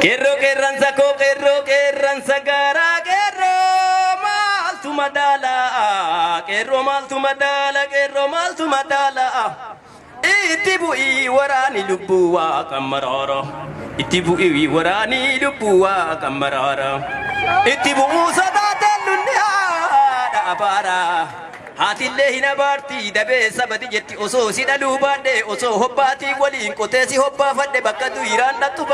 Qeerroo qeerransa koo, qeerroo qeerransa gaaraa, qeerroo maaltu madaala, qeerroo maaltu madaala, qeerroo maaltu madaala. Itti bu'ii waraani lubbuu waa kan maraara. Itti bu'ii waraani lubbuu waa kan maraara. Itti bu'uu sodaateen lunni haadha abaara. Haatillee hin abaarti, dabee sabati jetti. Osoo si dhaluu baadhe, osoo hobbaatii waliin qotee si hobbaafadhe, bakka dhiiraan dhattu,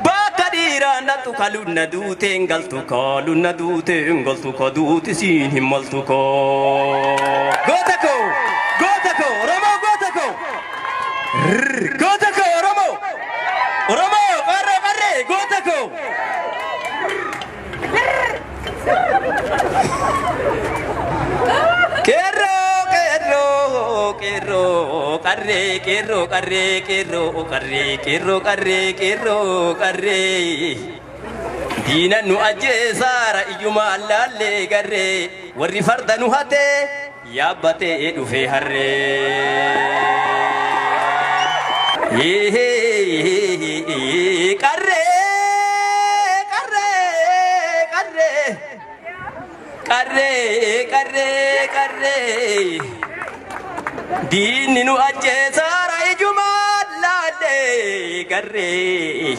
bakka dhiiraan dhattu, kalunna duuteen galtu, kalunna duuteen galtu, kaduuti siin hin maltu koo. Goota koo, goota koo Oromoo, goota koo, goota koo Oromoo, Oromoo qarree qarree, goota koo. Qeerroo, qeerroo, qeerroo qarree, qeerroo qarree, qeerroo qarree, qeerroo qarree, qeerroo qarree. Diina nu ajjeesaara iyyumaan laallee garree, warri farda nu hatee yaabbatee dhufee harree. Qarree, qarree, qarree, qarree, qarree, qarree. Diinni nu ajjeesaara ijumaan laallee garree.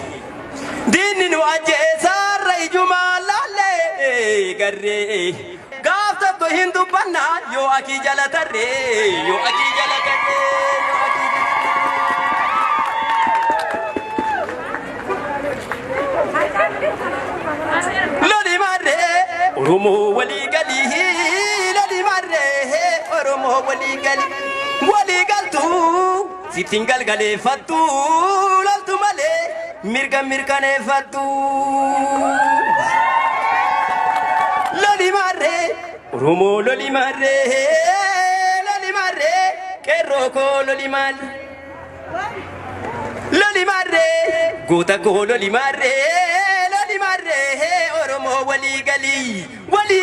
Diinni nu ajjeesaara ijumaan laallee garree. Gaaf tokko hin dubbannaa yoo akii jala tarree, yoo akii jala tarree, yoo akii jala tarree. Loli marree Oromoo walii galii, loli marree Oromoo walii galii, walii galtu sittiin galgaleeffattu, loltu malee mirga mirkaneeffattu. Loli marree Oromoo, loli marree, loli marree, qeerroo koo loli marree. Loli marree goota koo, loli marree, loli marree Oromoo walii galii walii.